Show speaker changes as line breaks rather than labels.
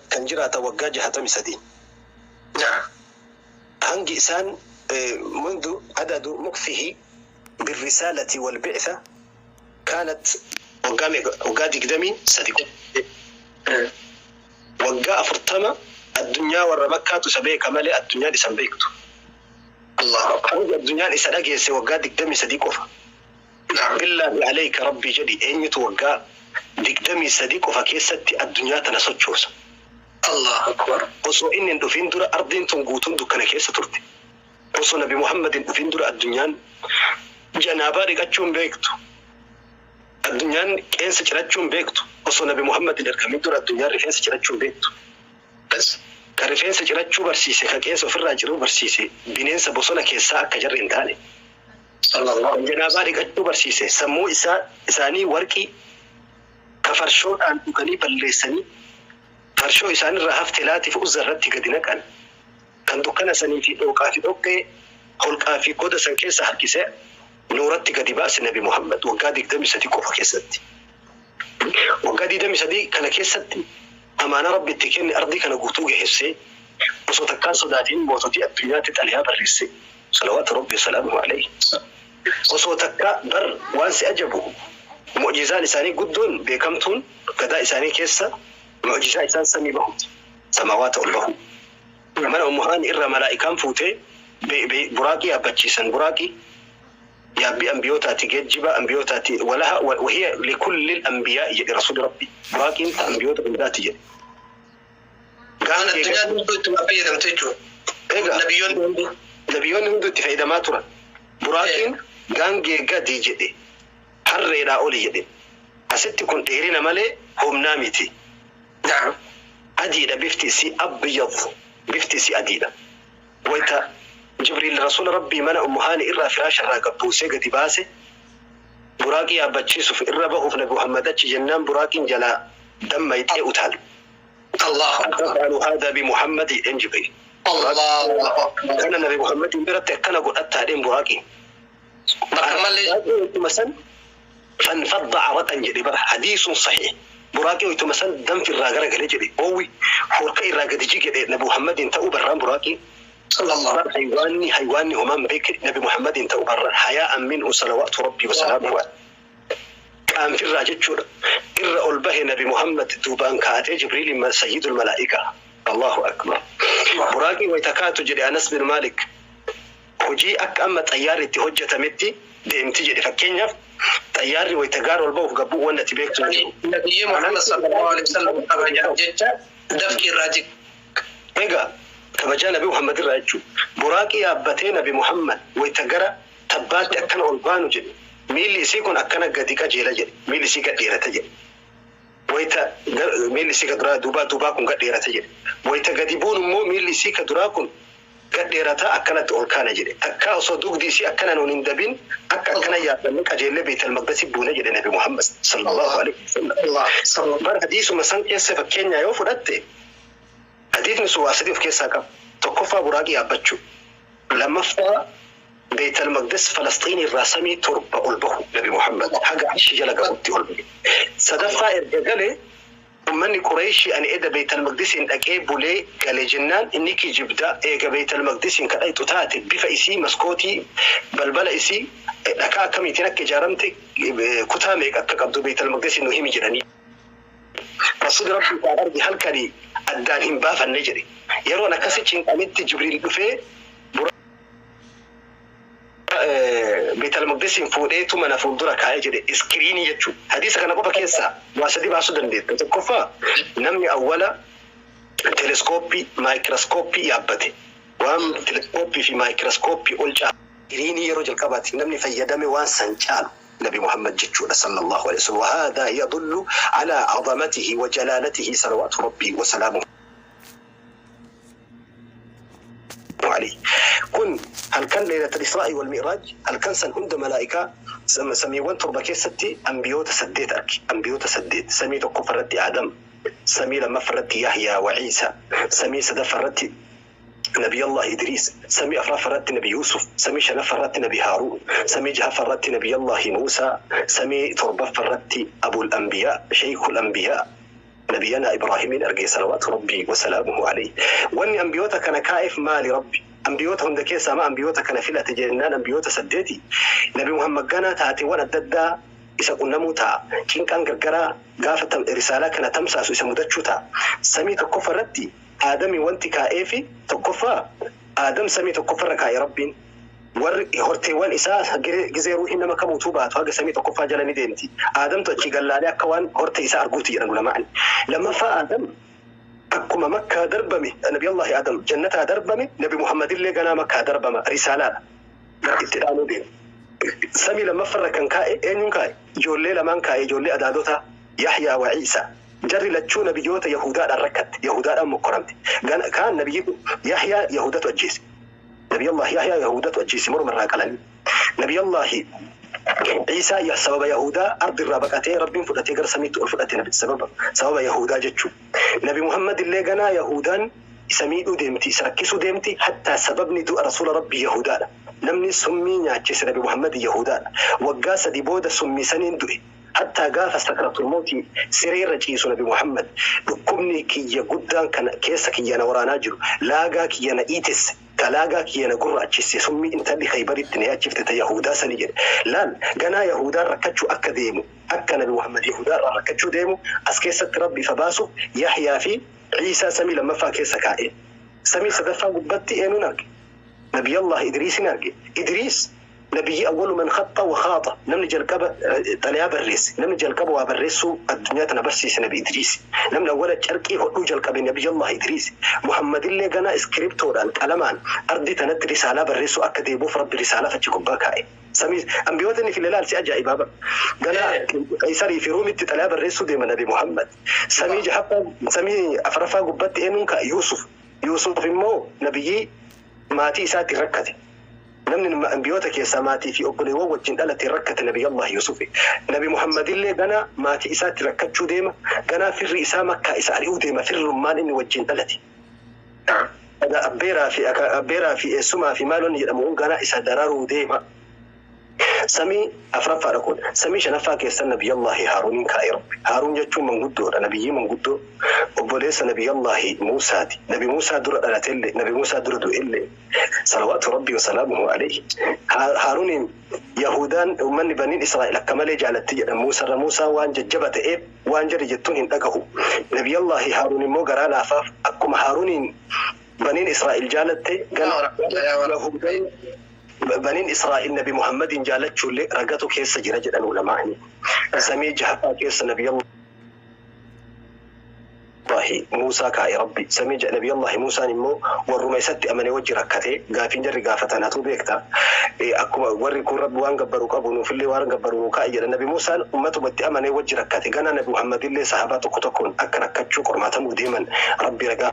Kan jiraatan waggaa 63.
Naam.
Hangi isaan منذ عدد مكثه بالرسالة والبعثة كانت waggaa 23. Waggaa 40 addunyaa warra Makkaatu isa beeka malee addunyaan isa hin beektu.
Allahu akbar.
Hangi addunyaan isa dhageesse waggaa 23 qofa.
Naam.
Billaahi alayka rabbi jedhi, eenyutu waggaa 23 qofa keessatti addunyaa tana sochoosa?
Allahu akbar.
Osoo inni hin dhufin dura ardiin tun guutuun dukkana keessa turte. Osoo Nabi Muhammad hin dhufin dura addunyaan janaabaa dhiqachuu hin beektu. Addunyaan qeensa cirachuu hin beektu. Osoo Nabi Muhammad hin ergamin dura addunyaan rifeensa cirachuu hin beektu.
Bas.
Ka rifeensa cirachuu barsiise, ka qeensa ofirraa ciruu barsiise, bineensa bosona keessaa akka jarri hin taane.
Sallallahu.
Kan janaabaa dhiqachuu barsiise, sammuu isaa isaanii warqii ka farshoodhaan dhuganii balleessanii farshoo isaanirraa hafte laatiif uzza irratti gadi naqan. Kan dukkana sanii fi dhooqaa fi dhoqqee holqaa fi goda san keessa harkisee nuuratti gadi baase Nabi Muhammad waggaa 23 qofa keessatti. Waggaa 23 kana keessatti amaanaa Rabbi itti kenne ardii kana guutuu geessee osoo takkaan sodaatiin moototii addunyaatti xaliyaa barreesse. Salawaatu Rabbi salaamuhu alayhi. Osoo takka bar waan si ajabu, mu'jizaan isaanii guddoon beekamtuun gadaa isaanii keessa mu'jizaa isaan samii bahuti. Samaawaata ol bahu. Mana Ummu Haani irraa malaa'ikaan fuutee buraaqii yaabbachiisan. Buraaqii yaabbii ambiyootaati, geejjiba ambiyootaati. Walaha wahiya likulli ambiyaa'i jedhe Rasuuli Rabbi. Buraaqiin ta ambiyoota hundaati jedhe.
Waan
Gaangee
addunyaan hunduu itti fayyadamte jechuudha.
Egaa
Nabiyyoonni hunduu.
Nabiyyoonni hunduu itti fayyadamaa turan. Buraaqiin gaangee gadi jedhe, harreedhaa oli jedhe. Asitti kun dheerina malee humnaa miti.
Naam.
Adiidha bifti isii, abyad, bifti isii adiidha. Wayta Jibriil Rasuula Rabbii mana Ummu Haani irraa firaasha irraa gabbuusee gadi baase, buraaqii yaabbachiisuuf irra bahuuf Nabi Muhammad achi jennaan buraaqiin jalaa dammayxee utaale.
Allahu akbar.
Taf'alu haadha bi Muhammad jedheen Jibriil.
Allahu akbar.
Kana Nabi Muhammadin biratti akkana godhattaadheen buraaqiin.
Bakka malee.
Buraaqii waytuma san fanfadda araqan jedhe bara, hadiisun sahih. Buraaqii waytuma san danfi irraa garagale jedhe, oowwi horka irraa gadi jigedhe Nabi Muhammadin ta'uu barraan buraaqii.
Sallallahu.
Bar haywaanni homaan beeke Nabi Muhammadin ta'uu barraan, hayaa'an minhu salawaatu Rabbi wa salaamuhu alayhi. Qaanfirraa jechuudha. Irra ol bahe Nabi Muhammad duubaan kaatee Jibriilin sayyidul malaa'ikaa. Allahu akbar. Buraaqii wayta kaatu jedhe Anas bin Maalik, hojii akka amma xayyaarri itti hojjetametti deemti jedhe. Fakkeenyaaf, xayyaarri wayta gaara ol bahuuf gabbuu wanni ati beektu hin jiru.
Nabiyyi Muhammad sallallahu alaihi wasallam kabajaaf jecha dafqi irraa jig.
Egaa kabajaa Nabi Muhammad irraa jechuudha. Buraaqii yaabbatee Nabi Muhammad wayta gara tabbaatti akkana ol baanu jedhe. Miilli isii kun akkana gadi qajeela jedhe. Miilli isii gad dheerata jedhe. Wayta miilli isii ka duraa duubaa kun gad dheerata jedhe. Wayta gadi buun immoo miilli isii ka duraa kun gad dheerata, akkanatti ol kaana jedhe. Takkaa osoo dugdi isii akkana nuun hin dabin akka akkana yaabbannee qajeellee Beetal Maqdasi buune jedhe Nabi Muhammad sallallahu alaihi wasallam.
Allah sallallahu.
Bar hadiisuma san keessa fakkeenyaa yoo fudhatte, hadiisni sun waa sadii of keessaa qaba. Tokkoffaa, buraaqii yaabbachuu. Lammaffaa, Beetal Maqdis Falasxiin irraa samii 7 ol bahu Nabi Muhammad haga arshii jala gahutti ol bahe. Sadaffaa, erga galee ummanni Qureeshii ani eda Beetal Maqdisiin dhaqee bulee gale jennaan inni kijibda, eega Beetal Maqdisiin ka dhayxu taate bifa isii, maskootii balbala isii, dhakaa akkamiitiin akka ijaaramte, kutaa meeqa akka qabdu Beetal Maqdisiin nu himi jedhanii. Rasuulli Rabbii kan arge halkanii addaan hin baafanne jedhe. Yeroon akkasi cinqametti Jibriil dhufee Beetal Maqdisiin fuudheetu mana fuuldura kaa'ee jedhe, iskiriinii jechuudha. Hadiisa kana qofa keessaa waa sadi baasuu dandeetta. Tokkoffaa, namni awwala teleskooppii, maayikirooskooppii yaabbate. Waan teleskooppii fi maayikirooskooppii ol caalu. Iskiriinii yeroo jalqabaati namni fayyadame waan san caalu Nabi Muhammad jechuudha sallallahu alaihi wasallam. وهذا يدل على عظمته وجلالته صلوات ربي وسلامه عليه. Kun halkan ليلة الإسراء والمعراج, halkan san hunda malaa'ikaa samiiwwan 7 keessatti ambiyoota saddeet arge. Ambiyoota saddeet: samii tokkoffaa irratti Aadam, samii lammaffaa irratti Yahyaa wa Ciisa, samii sadaffaa irratti نبي الله إدريس، samii afraffaa irratti Nabi Yuusuf, samii shanaffaa irratti Nabi Haaruun, samii jahaffaa irratti نبي الله Muusaa, samii torbaffaa irratti أبو الأنبياء شيخ الأنبياء Nabiyyanaa Ibraahimiin arge salawaatu rabbii wasalaamuhu alayhi. Wanni ambiyoota kana kaa'eef maali rabbi? Ambiyoota hunda keessaa ma ambiyoota kana filate jennaan ambiyoota saddeeti. Nabi Muhammad ganaa taateewwan adda addaa isa qunnamuu ta'a. Cinqaan gargaraa gaafa risaalaa kana tamsaasu isa mudachuu ta'a. Samii tokkoffaa irratti Aadamii wanti kaa'eefi tokkoffaa Aadam samii tokkoffarra kaa'e rabbiin. Warri horteewwan isaa gizee ruuhiin nama kamuutuu baatu haga samii tokkoffaa jala ni deemti. Aadamtu achii gallaalee akka waan hortee isaa arguuti jedhan ulamaan. Lammaffaa Aadam akkuma makkaa darbame Nabi Allahi Aadam jannataa darbame Nabi Muhammadillee ganaa makkaa darbama risaalaadha. Itti dhaanuu deema. Samii lammaffarra kan kaa'e eenyuun kaa'e? Ijoollee lamaan kaa'e ijoollee adaadotaa Yahyaa wa Iisaa. Jarri lachuu nabiyyoota Yahudaadhaan rakkatte. Yahudaadhaan mokkoramte. Kaan nabiyyi Yahyaa Yahudatu ajjeese. Nabiyallah Yahyaa Yahudatu ajjeese morma irraa qalanii. Nabiyallahi Iisaa sababa Yahudaa ardi irraa baqatee Rabbiin fudhatee gara samiitti ol fudhate nabi sababa Yahudaa jechuu. Nabi Muhammad illee ganaa Yahudaan isa miidhuu deemti isa rakkisuu deemti hattaa sababni du'a rasuula Rabbii Yahudaadha. Namni summii nyaachise Nabi Muhammad Yahudaadha. Waggaa sadi booda summii saniin du'e. Hattaa gaafa sakratul mawtii sireerra ciisu Nabi Muhammad dhukkubni kiyya guddaan kana keessa kiyya na waraanaa jiru laagaa kiyya na iitesse ka laagaa kiyya na gurraachisse summii intalli Khaybaritti na yaachifte ta Yahudaa sani jedhe. Laal ganaa Yahudaan rakkachuu akka deemu akka Nabi Muhammad Yahudaa irraa rakkachuu deemu as keessatti Rabbi ifa baasuuf Yahyaa fi Iisaa samii lammaffaa keessa kaa'e. Samii sadaffaa gubbatti eenyuun arge? Nabiyallah Idriisin arge. Idriis nabiyyi awwalu man khatta wa khaata namni jalqaba xalayaa barreesse namni jalqaba waa barreessuu addunyaa tana barsiise nabi Idriis. Namni awwala carqii hodhuu jalqabe nabiyallah Idriis. Muhammadillee ganaa iskiriptoodhaan qalamaan ardi tanatti risaalaa barreessuu akka deemuuf Rabbi risaalaa achi gubbaa kaa'e. Samii ambiyoota inni file laal si ajaa'ibaa bara. Ganaa Qaysarii fi Ruumitti xalayaa barreessuu deema nabi Muhammad. Samii jahaffaa samii afuraffaa gubbatti eenyuun kaa'e Yuusuf. Yuusuf immoo nabiyyii maatii isaatti rakkate. Namni ambiyoota keessaa maatii fi obboleewwan wajjin dhalate rakkate Nabi Allah Yusuf. Nabi Muhammadillee ganaa maatii isaatti rakkachuu deema. Ganaa firri isaa makkaa isa ari'uu deema firrummaan inni wajjin dhalate. Abbeeraa fi eessumaa fi maalonni jedhamu kun ganaa isa dararuu deema. Samii afuraffaadha kun. Samii shanaffaa keessa Nabiyyallahi Haaruuniin kaa'e Rabbi. Haaruun jechuun manguddoodha. Nabiyyii manguddoo obboleessa Nabiyyallahi Muusaati. Nabi Muusaa dura dhalatellee, Nabi Muusaa dura du'ellee. Salawaatu Rabbi wasalaamuhu alayhi. Haaruuniin Yahudaan uummanni baniin Israa'el akka malee jaalatti jedhan Muusarra. Muusaan waan jajjaba ta'eef waan jedhe jettuun hin dhagahu. Nabiyyallahi Haaruun immoo garaa laafaaf akkuma Haaruuniin baniin Israa'el jaalatte gana Yahudaan baniin Israa'el Nabi Muhammadin jaalachuullee ragatu keessa jira jedhan ulamaa'ni. Samii jahaffaa keessa Nabiyyallahi Muusaa kaa'e Rabbi. Samii Nabiyyallahi Muusaan immoo warruma isatti amanee wajji rakkatee gaafiin jarri gaafatan hatuu beekta. Akkuma warri kun Rabbi waan gabbaru qabu nuufillee waan gabbaru nuu kaa'e jedha. Nabi Muusaan ummatumatti amanee wajji rakkate. Gana Nabi Muhammadillee sahabaa tokko tokkoon akka rakkachuu qormaatamuu deeman Rabbi ragaa